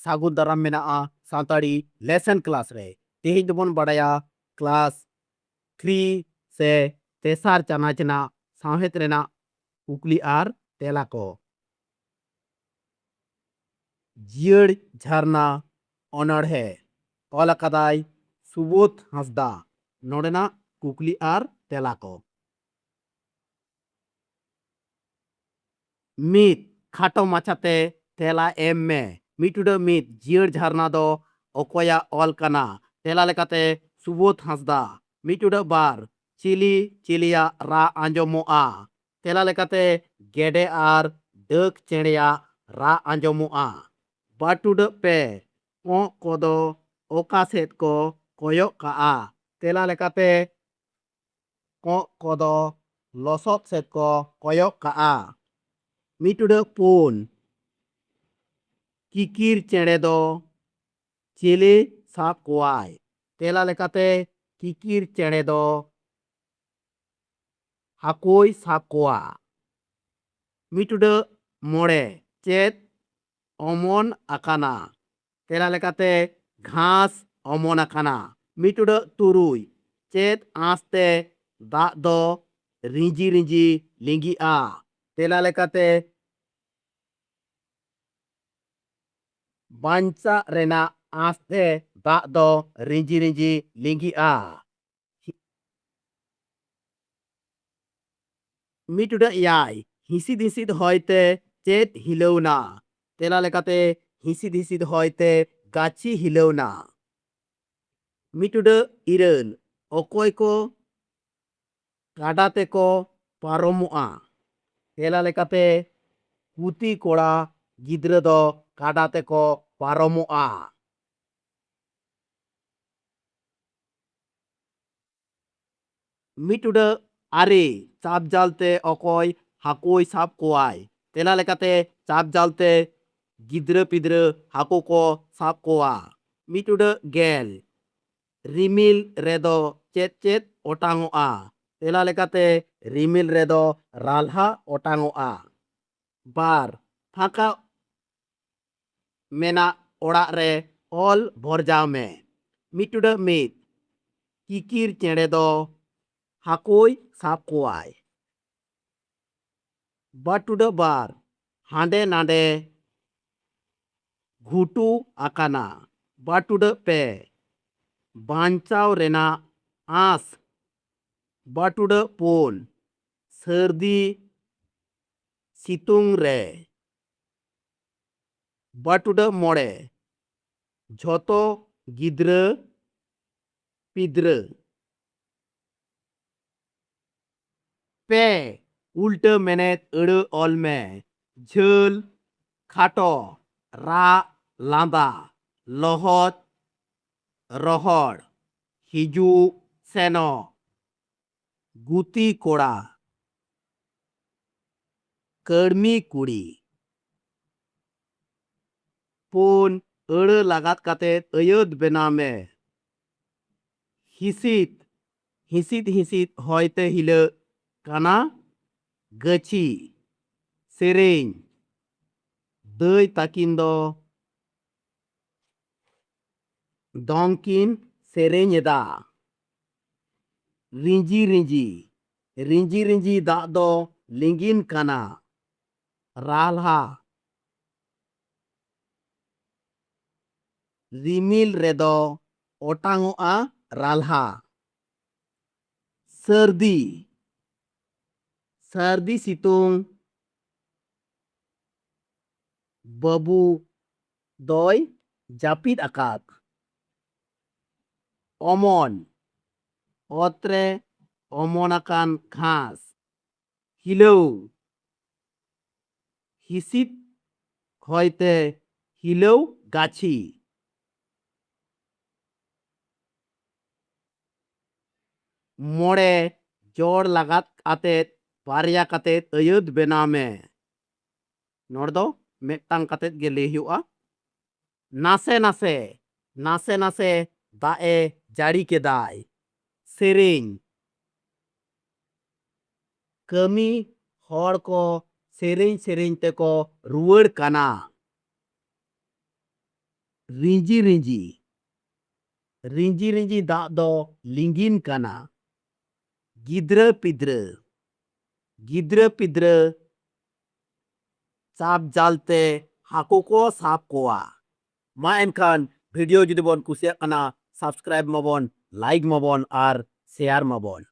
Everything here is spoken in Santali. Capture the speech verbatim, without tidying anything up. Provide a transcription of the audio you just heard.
ᱥᱟᱹᱜᱩᱱ ᱫᱟᱨᱟᱢ ᱢᱮᱱᱟᱜᱼᱟ ᱥᱟᱱᱛᱟᱲᱤ ᱞᱮᱥᱚᱱ ᱠᱞᱟᱥ ᱨᱮ᱾ ᱛᱮᱦᱮᱧ ᱫᱚᱵᱚᱱ ᱵᱟᱲᱟᱭᱟ ᱠᱞᱟᱥ ᱛᱷᱨᱤ ᱥᱮ ᱛᱮᱥᱟᱨ ᱪᱟᱱᱟᱪ ᱨᱮᱱᱟᱜ ᱥᱟᱶᱦᱮᱫ ᱨᱮᱱᱟᱜ ᱠᱩᱠᱞᱤ ᱟᱨ ᱛᱮᱞᱟ ᱠᱚ᱾ ᱡᱤᱭᱟᱹᱲ ᱡᱷᱟᱨᱱᱟ ᱚᱱᱚᱬᱦᱮ ᱚᱞ ᱟᱠᱟᱫᱟᱭ ᱥᱩᱵᱳᱫᱷ ᱦᱟᱸᱥᱫᱟ᱾ ᱱᱚᱰᱮᱱᱟᱜ ᱠᱩᱠᱞᱤ ᱟᱨ ᱛᱮᱞᱟ ᱠᱚ᱾ ᱢᱤᱫ, ᱠᱷᱟᱴᱚ ᱢᱟᱪᱷᱟᱛᱮ ᱛᱮᱞᱟ ᱮᱢ ᱢᱮ᱾ ᱢᱤᱫ ᱴᱩᱰᱟᱹᱜ ᱢᱤᱫ, ᱡᱤᱭᱟᱹᱲ ᱡᱷᱟᱨᱱᱟ ᱫᱚ ᱚᱠᱚᱭᱟᱜ ᱚᱞ ᱠᱟᱱᱟ? ᱛᱮᱞᱟ ᱞᱮᱠᱟᱛᱮ ᱥᱩᱵᱳᱫᱷ ᱦᱟᱸᱥᱫᱟ᱾ ᱢᱤᱫ ᱴᱩᱰᱟᱹᱜ ᱵᱟᱨ, ᱪᱤᱞᱤ ᱪᱤᱞᱤᱭᱟᱜ ᱨᱟᱜ ᱟᱸᱡᱚᱢᱚᱜᱼᱟ? ᱛᱮᱞᱟ ᱞᱮᱠᱟᱛᱮ ᱜᱮᱰᱮ ᱟᱨ ᱰᱟᱹᱠ ᱪᱮᱬᱮᱭᱟᱜ ᱨᱟᱜ ᱟᱸᱡᱚᱢᱚᱜᱼᱟ᱾ ᱵᱟᱨ ᱴᱩᱰᱟᱹᱜ ᱯᱮ, ᱠᱚᱸᱜ ᱠᱚᱫᱚ ᱚᱠᱟ ᱥᱮᱫ ᱠᱚ ᱠᱚᱭᱚᱜ ᱠᱟᱜᱼᱟ? ᱛᱮᱞᱟ ᱞᱮᱠᱟᱛᱮ ᱠᱚᱸᱜ ᱠᱚᱫᱚ ᱞᱚᱥᱚᱫ ᱥᱮᱫ ᱠᱚ ᱠᱚᱭᱚᱜ ᱠᱟᱜᱼᱟ᱾ ᱢᱤᱫ ᱴᱩᱰᱟᱹᱜ ᱯᱩᱱ, ᱠᱤᱠᱤᱨ ᱪᱮᱬᱮ ᱫᱚ ᱪᱤᱞᱤ ᱥᱟᱵ ᱠᱚᱣᱟᱭ? ᱛᱮᱞᱟ ᱞᱮᱠᱟᱛᱮ ᱠᱤᱠᱤᱨ ᱪᱮᱬᱮ ᱫᱚ ᱦᱟᱹᱠᱩᱭ ᱥᱟᱵ ᱠᱚᱣᱟ᱾ ᱢᱤᱫ ᱴᱩᱰᱟᱹᱜ ᱢᱚᱬᱮ, ᱪᱮᱫ ᱚᱢᱚᱱ ᱟᱠᱟᱱᱟ? ᱛᱮᱞᱟ ᱞᱮᱠᱟᱛᱮ ᱜᱷᱟᱥ ᱚᱢᱚᱱ ᱟᱠᱟᱱᱟ᱾ ᱢᱤᱫ ᱴᱩᱰᱟᱹᱜ ᱛᱩᱨᱩᱭ, ᱪᱮᱫ ᱟᱸᱥᱛᱮ ᱫᱟᱜ ᱫᱚ ᱨᱤᱸᱡᱤ ᱨᱤᱸᱡᱤ ᱞᱤᱸᱜᱤᱜᱼᱟ? ᱛᱮᱞᱟ ᱞᱮᱠᱟᱛᱮ ᱵᱟᱧᱪᱟᱜ ᱨᱮᱱᱟᱜ ᱟᱸᱥᱛᱮ ᱫᱟᱜ ᱫᱚ ᱨᱤᱸᱡᱤ ᱨᱤᱸᱡᱤ ᱞᱤᱸᱜᱤᱜᱼᱟ᱾ ᱢᱤᱫ ᱴᱩᱰᱟᱹᱜ ᱮᱭᱟᱭ, ᱦᱤᱸᱥᱤᱫ ᱦᱤᱸᱥᱤᱫ ᱦᱚᱭᱛᱮ ᱪᱮᱫ ᱦᱤᱞᱟᱹᱣᱱᱟ? ᱛᱮᱞᱟ ᱞᱮᱠᱟᱛᱮ ᱦᱤᱸᱥᱤᱫ ᱦᱤᱸᱥᱤᱫ ᱦᱚᱭᱛᱮ ᱜᱟᱹᱪᱷᱤ ᱦᱤᱞᱟᱹᱣᱱᱟ᱾ ᱢᱤᱫ ᱴᱩᱰᱟᱹᱜ ᱤᱨᱟᱹᱞ, ᱚᱠᱚᱭ ᱠᱚ ᱠᱟᱰᱟ ᱛᱮᱠᱚ ᱯᱟᱨᱚᱢᱚᱜᱼᱟ? ᱛᱮᱞᱟ ᱞᱮᱠᱟᱛᱮ ᱯᱩᱛᱤ ᱠᱚᱲᱟ ᱜᱤᱫᱽᱨᱟᱹ ᱫᱚ ᱠᱟᱰᱟ ᱛᱮᱠᱚ ᱯᱟᱨᱚᱢᱚᱜᱼᱟ᱾ ᱢᱤᱫ ᱴᱩᱰᱟᱹᱜ ᱟᱨᱮ, ᱪᱟᱯ ᱡᱟᱞ ᱛᱮ ᱚᱠᱚᱭ ᱦᱟᱹᱠᱩᱭ ᱥᱟᱵ ᱠᱚᱣᱟᱭ? ᱛᱮᱞᱟ ᱞᱮᱠᱟᱛᱮ ᱪᱟᱯ ᱡᱟᱞ ᱛᱮ ᱜᱤᱫᱽᱨᱟᱹ ᱯᱤᱫᱽᱨᱟᱹ ᱦᱟᱹᱠᱩ ᱠᱚ ᱥᱟᱵ ᱠᱚᱣᱟ᱾ ᱢᱤᱫ ᱴᱩᱰᱟᱹᱜ ᱜᱮᱞ, ᱨᱤᱢᱤᱞ ᱨᱮᱫᱚ ᱪᱮᱫ ᱪᱮᱫ ᱚᱴᱟᱝᱚᱜᱼᱟ? ᱛᱮᱞᱟ ᱞᱮᱠᱟᱛᱮ ᱨᱤᱢᱤᱞ ᱨᱮᱫᱚ ᱨᱟᱞᱦᱟ ᱚᱴᱟᱝᱚᱜᱼᱟ᱾ ᱵᱟᱨ, ᱯᱷᱟᱸᱠᱟ ᱢᱮᱱᱟᱜ ᱚᱲᱟᱜ ᱨᱮ ᱚᱞ ᱵᱷᱚᱨᱡᱟᱣ ᱢᱮ᱾ ᱢᱤᱫ ᱴᱩᱰᱟᱹᱜ ᱢᱤᱫ, ᱠᱤᱠᱤᱨ ᱪᱮᱬᱮ ᱫᱚ ᱦᱟᱹᱠᱩᱭ ᱥᱟᱵ ᱠᱚᱣᱟᱭ᱾ ᱵᱟᱨ ᱴᱩᱰᱟᱹᱜ ᱵᱟᱨ, ᱦᱟᱸᱰᱮ ᱱᱟᱰᱮ ᱜᱷᱩᱴᱩ ᱟᱠᱟᱱᱟ᱾ ᱵᱟᱨ ᱴᱩᱰᱟᱹᱜ ᱯᱮ, ᱵᱟᱧᱪᱟᱣ ᱨᱮᱱᱟᱜ ᱟᱸᱥ᱾ ᱵᱟᱨ ᱴᱩᱰᱟᱹᱜ ᱯᱩᱱ, ᱥᱟᱹᱨᱫᱤ ᱥᱤᱛᱩᱝ ᱨᱮ᱾ ᱵᱟᱨ ᱴᱩᱰᱟᱹᱜ ᱢᱚᱬᱮ, ᱡᱷᱚᱛᱚ ᱜᱤᱫᱽᱨᱟᱹ ᱯᱤᱫᱽᱨᱟᱹ᱾ ᱯᱮ, ᱩᱞᱴᱟᱹ ᱢᱮᱱᱮᱛ ᱟᱹᱲᱟᱹ ᱚᱞ ᱢᱮ᱾ ᱡᱷᱟᱹᱞ, ᱠᱷᱟᱴᱚ, ᱨᱟᱜ, ᱞᱟᱸᱫᱟ, ᱞᱚᱦᱚᱫ, ᱨᱚᱦᱚᱲ, ᱦᱤᱡᱩᱜ, ᱥᱮᱱᱚᱜ, ᱜᱩᱛᱤ ᱠᱚᱲᱟ, ᱠᱟᱹᱲᱢᱤ ᱠᱩᱲᱤ᱾ ᱯᱩᱱ, ᱟᱹᱲᱟᱹ ᱞᱟᱜᱟᱫ ᱠᱟᱛᱮ ᱟᱹᱭᱟᱹᱛ ᱵᱮᱱᱟᱣ ᱢᱮ᱾ ᱦᱤᱥᱤᱫ, ᱦᱤᱥᱤᱫ ᱦᱤᱥᱤᱫ ᱦᱚᱭᱛᱮ ᱦᱤᱞᱟᱹᱜ ᱠᱟᱱᱟ ᱜᱟᱹᱪᱷᱤ᱾ ᱥᱮᱨᱮᱧ, ᱫᱟᱹᱭ ᱛᱟᱹᱠᱤᱱ ᱫᱚ ᱫᱚᱝ ᱠᱤᱱ ᱥᱮᱨᱮᱧ ᱮᱫᱟ᱾ ᱨᱤᱸᱡᱤ ᱨᱤᱸᱡᱤ, ᱨᱤᱸᱡᱤ ᱨᱤᱸᱡᱤ ᱫᱟᱜ ᱫᱚ ᱞᱤᱸᱜᱤᱱ ᱠᱟᱱᱟ᱾ ᱨᱟᱞᱦᱟ, ᱨᱤᱢᱤᱞ ᱨᱮᱫᱚ ᱚᱴᱟᱝᱚᱜᱼᱟ ᱨᱟᱞᱦᱟ᱾ ᱥᱟᱹᱨᱫᱤ, ᱥᱟᱹᱨᱫᱤ ᱥᱤᱛᱩᱝ, ᱵᱟᱹᱵᱩ ᱫᱚᱭ ᱡᱟᱹᱯᱤᱫ ᱟᱠᱟᱫ᱾ ᱚᱢᱚᱱ, ᱚᱛ ᱨᱮ ᱚᱢᱚᱱ ᱟᱠᱟᱱ ᱜᱷᱟᱥ᱾ ᱦᱤᱞᱟᱹᱣ, ᱦᱤᱥᱤᱫ ᱦᱚᱭᱛᱮ ᱦᱤᱞᱟᱹᱣ ᱜᱟᱹᱪᱷᱤ᱾ ᱢᱚᱬᱮ, ᱡᱚᱲ ᱞᱟᱜᱟᱫ ᱟᱛᱮᱫ ᱵᱟᱨᱭᱟ ᱠᱟᱛᱮᱫ ᱟᱹᱭᱟᱹᱛ ᱵᱮᱱᱟᱣ ᱢᱮ᱾ ᱱᱚᱰᱮ ᱫᱚ ᱢᱤᱫᱴᱟᱝ ᱠᱟᱛᱮᱫ ᱜᱮ ᱞᱟᱹᱭ ᱦᱩᱭᱩᱜᱼᱟ᱾ ᱱᱟᱥᱮ ᱱᱟᱥᱮ, ᱱᱟᱥᱮ ᱱᱟᱥᱮ ᱫᱟᱜ ᱮ ᱡᱟᱹᱲᱤ ᱠᱮᱫᱟᱭ᱾ ᱥᱮᱨᱮᱧ, ᱠᱟᱹᱢᱤ ᱦᱚᱲ ᱠᱚ ᱥᱮᱨᱮᱧ ᱥᱮᱨᱮᱧ ᱛᱮᱠᱚ ᱨᱩᱣᱟᱹᱲ ᱠᱟᱱᱟ᱾ ᱨᱤᱸᱡᱤ ᱨᱤᱸᱡᱤ, ᱨᱤᱸᱡᱤ ᱨᱤᱸᱡᱤ ᱫᱟᱜ ᱫᱚ ᱞᱤᱸᱜᱤᱱ ᱠᱟᱱᱟ᱾ ᱜᱤᱫᱽᱨᱟᱹ ᱯᱤᱫᱽᱨᱟᱹ, ᱜᱤᱫᱽᱨᱟᱹ ᱯᱤᱫᱽᱨᱟᱹ ᱪᱟᱯ ᱡᱟᱞ ᱛᱮ ᱦᱟᱹᱠᱩ ᱠᱚ ᱥᱟᱵ ᱠᱚᱣᱟ᱾ ᱢᱟ ᱮᱱᱠᱷᱟᱱ video ᱡᱩᱫᱤ ᱵᱚᱱ ᱠᱩᱥᱤᱭᱟᱜ ᱠᱟᱱᱟ, subscribe ᱢᱟᱵᱚᱱ, like ᱢᱟᱵᱚᱱ ᱟᱨ share ᱢᱟᱵᱚᱱ᱾